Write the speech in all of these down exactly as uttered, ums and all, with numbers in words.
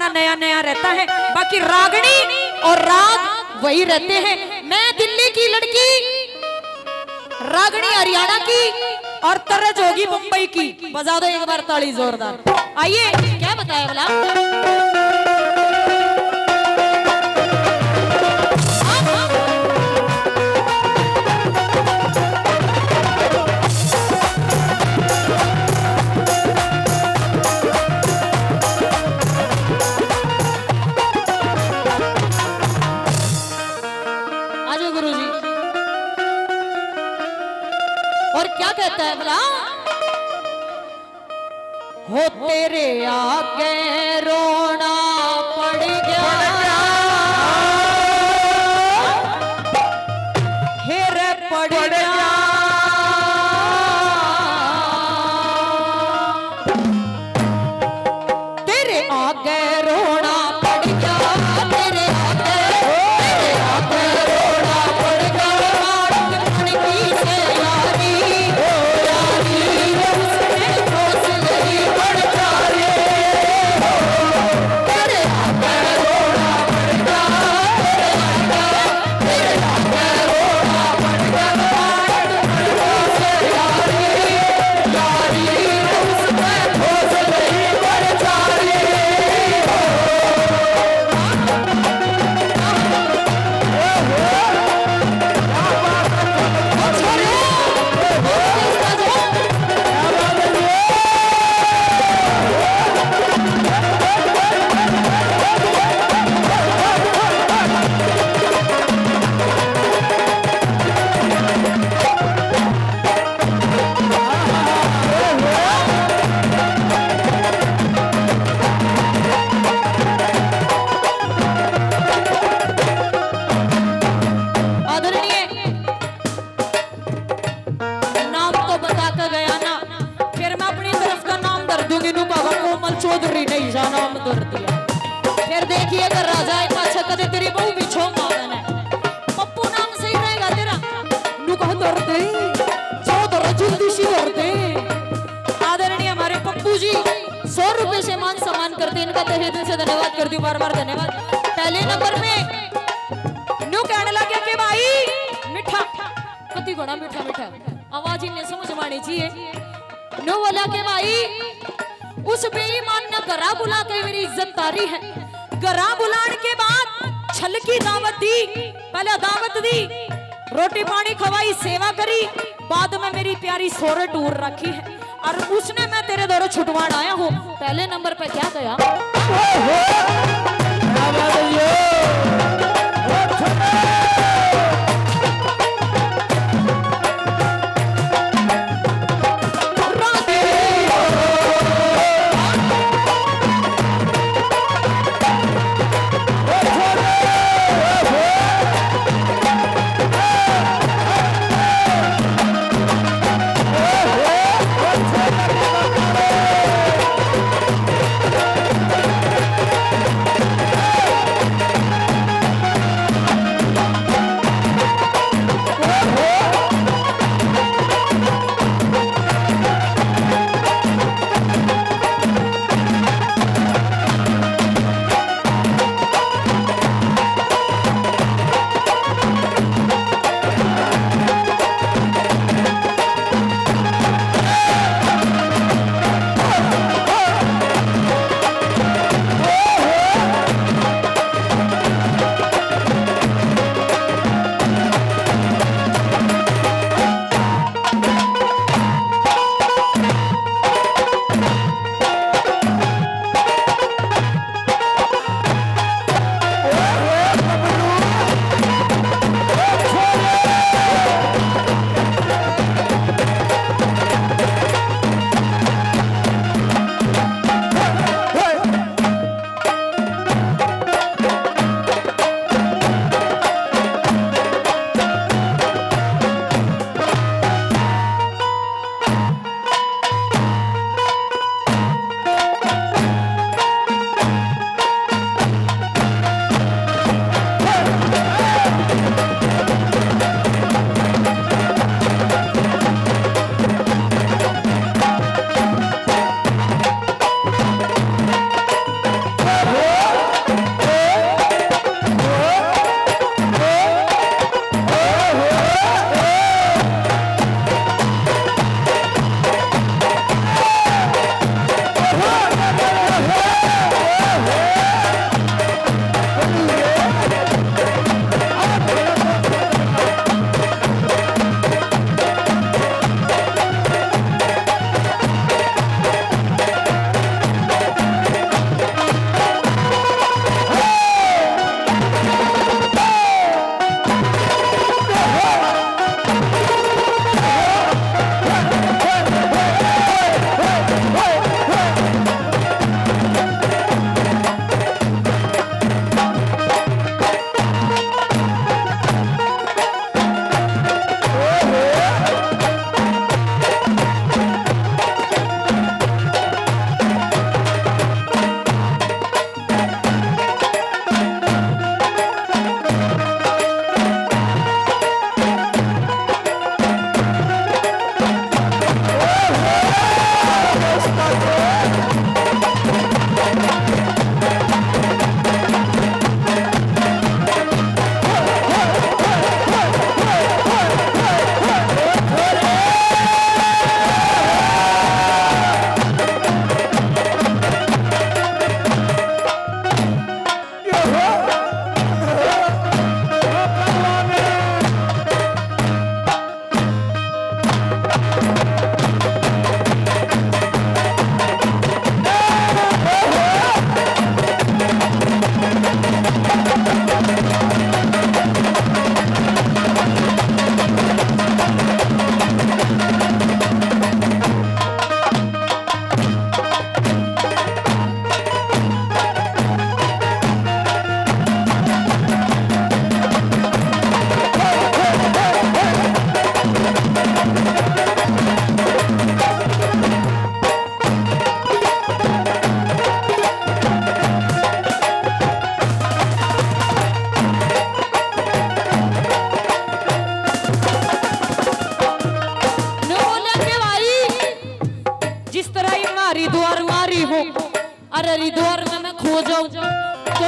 नया नया रहता है, बाकी रागनी और राग वही रहते हैं। मैं दिल्ली की लड़की, रागनी हरियाणा की, और तर्ज होगी मुंबई की। बजा दो एक बार ताली जोरदार। आइए, क्या बताया भला? आ जाओ गुरु जी। और क्या कहता है भला? हो तेरे आगे रोना पड़ गया, हे रे पड़ गया। तेरे आगे रोना पड़ गया, तेरे आगे, तेरे आगे रोना पड़ गया। मन की से यारी, ओ यारी, उसने ठोस गई बड़ प्यारी। तेरे आगे रोना पड़ गया, तेरे आगे आदरणीय, नाम तो बता के गया ना, फिर मैं अपनी तरफ का नाम धर दूंगी। नू कहा कोमल चौधरी नहीं जा नाम धर दिया। फिर देखिए अगर राजा एक पाछे कदे तेरी बहू भी छो मारन है। पप्पू नाम सही रहेगा तेरा। नू कहा धर दे, चौधर जल्दी सी धर दे। आदरणीय हमारे पप्पू जी सौ रुपए से मान सम्मान करते, इनका तहे दिल से धन्यवाद कर दी, बार बार धन्यवाद। पहले नंबर में न्यू कहने लगे कि भाई मीठा, कति घना मीठा मीठा, आवाज इन्हें समझ में आनी चाहिए। न्यू बोला कि भाई उस बेईमान ने घरा बुला के मेरी इज्जत तारी है। घरा बुलाने के बाद छल की दावत दी, पहले दावत दी, रोटी पानी खवाई, सेवा करी, बाद में मेरी प्यारी सोरे टूर रखी है। और उसने मैं तेरे दौरे छुटवाण आया हूँ। पहले नंबर पे क्या गया?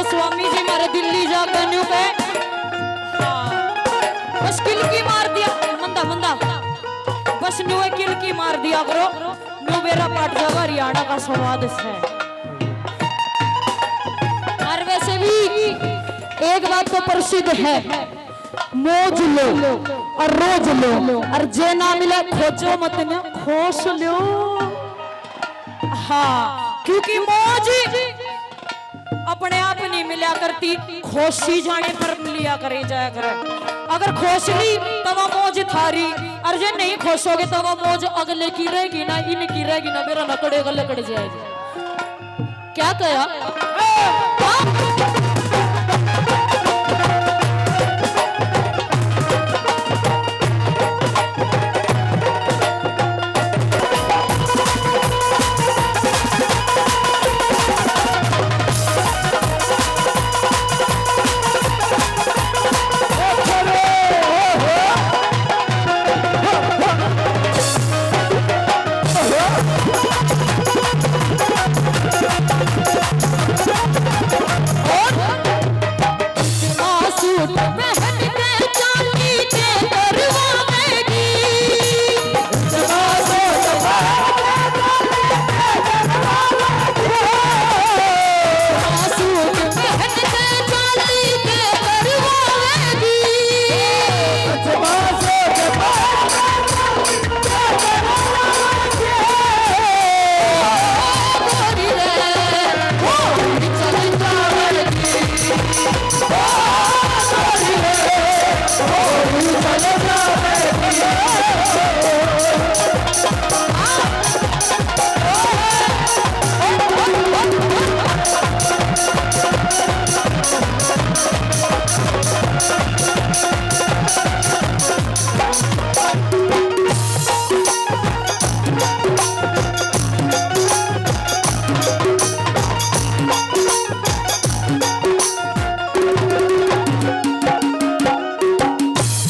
स्वामी जी मारे दिल्ली जाकर न्यू पे, हाँ, बस किलकी मार दिया, मंदा, मंदा, बस न्यू है किलकी मार दिया करो, न्यू बेरा पाट जावा हरियाणा का स्वाद से। और वैसे भी एक बात तो प्रसिद्ध है, मौज लो और रोज लो, और जे ना मिले खोजो मत ना, खोस लो। हाँ, क्योंकि मौज अपने आप नहीं मिला करती, खोसी जाने पर लिया करे, जाया करे। अगर खोस ली तो वो मौज थारी, और जे नहीं खोसोगे तो वो मौज अगले की रहेगी ना, इनकी रहेगी ना, मेरा नकड़े का लकड़ जाएगी। क्या कहा?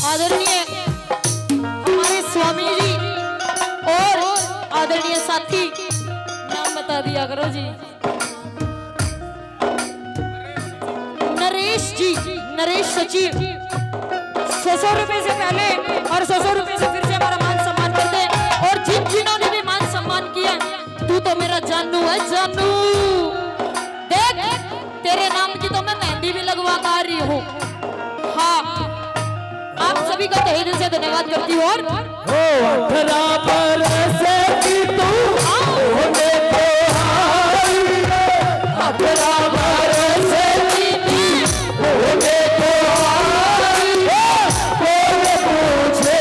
आदरणीय हमारे स्वामी जी और आदरणीय साथी, नाम बता दिया करो जी। नरेश जी, नरेश सचिव, सौ सौ रुपए से पहले और सौ सौ रुपए से फिर से हमारा मान सम्मान करते हैं। और जिन जिन्होंने भी मान सम्मान किया, तू तो मेरा जानू है, जानू। देख, तेरे नाम की तो मैं मेहंदी भी लगवा कर आ रही हूँ। हाँ, आप सभी का तहे दिल से धन्यवाद करती हूँ। और हो अठारह बरस की तू होने को आई, अठारह बरस की तू होने को आई, कौन पूछे?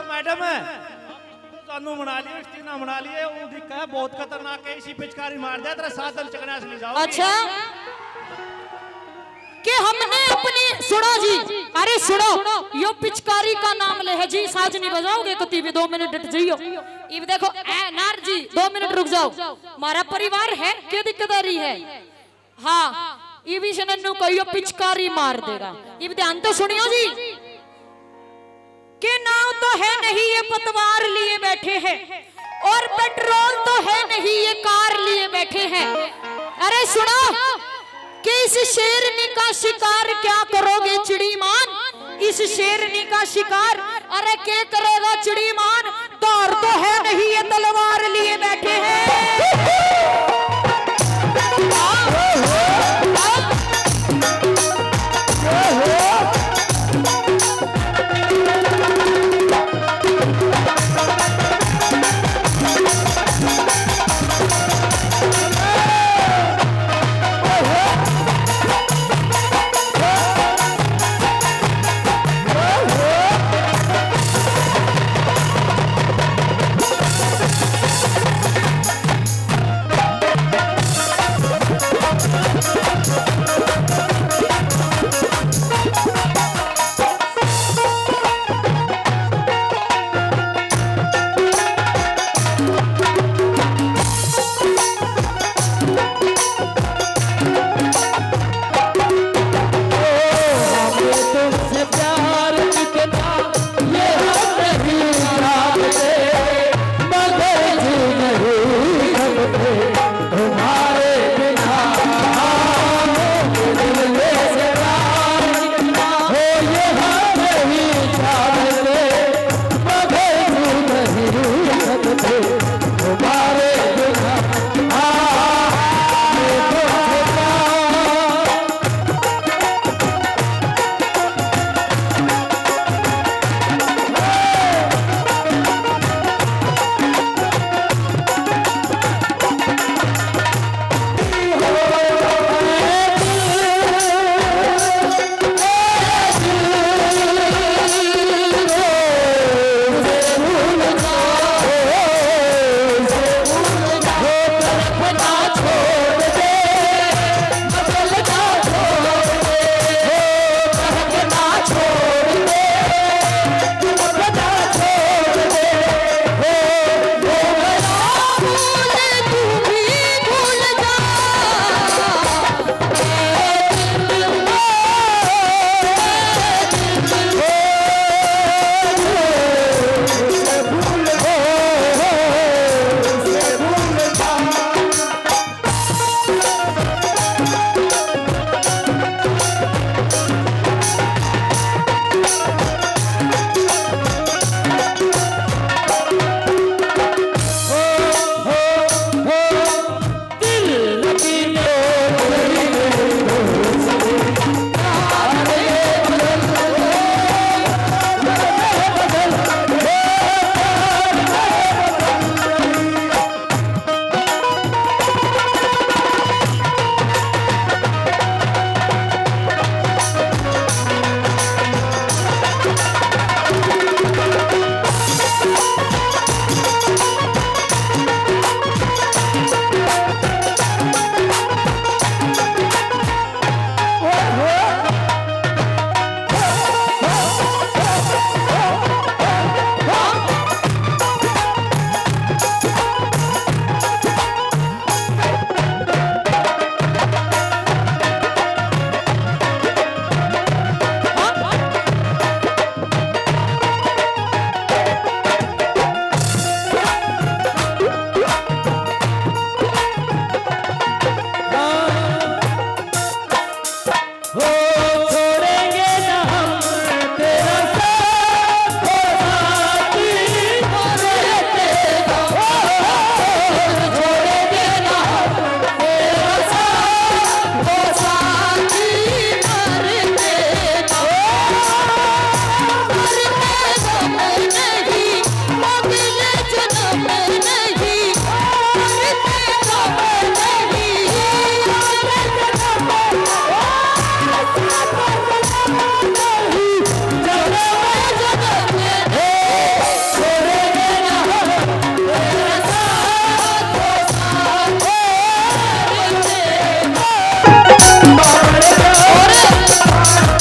मैडम, जानू बना लिए, स्टीना बना लिए, वो दिखा है बहुत खतरनाक है, इसी पिचकारी मार दिया तेरा साधन चकना से नहीं जाओ। अच्छा, कि हमने अपनी, सुनो जी, अरे सुनो, यो पिचकारी का नाम ले है जी, साज नहीं बजाओगे कती भी, दो मिनट डट जाइयो। इब देखो, ए नार जी, दो मिनट रुक जाओ, हमारा परिवार है, क्या दिक्कत आ रही है? हाँ, इब इसने न्यू कहियो पिचकारी मार देगा। इब ध्यान तो सुनियो जी, कि नाव तो है नहीं ये पतवार लिए बैठे हैं, और पेट्रोल तो है नहीं ये कार लिए बैठे हैं, सुना कि इस शेरनी का शिकार क्या करोगे चिड़ीमान, इस शेरनी का शिकार। अरे के करेगा चिड़ीमान, धार तो है नहीं, ये तलवार लिए बैठे हैं।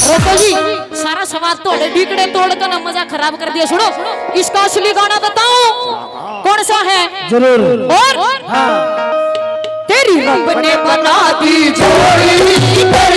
रुको जी, सारा सवाद तोड़े, बीकड़े तोड़ के ना मजा खराब कर दिया। सुनो, इसका असली गाना बताऊं, कौन सा है? जरूर। और हाँ। तेरी रब ने बना दी जोड़ी, तेरी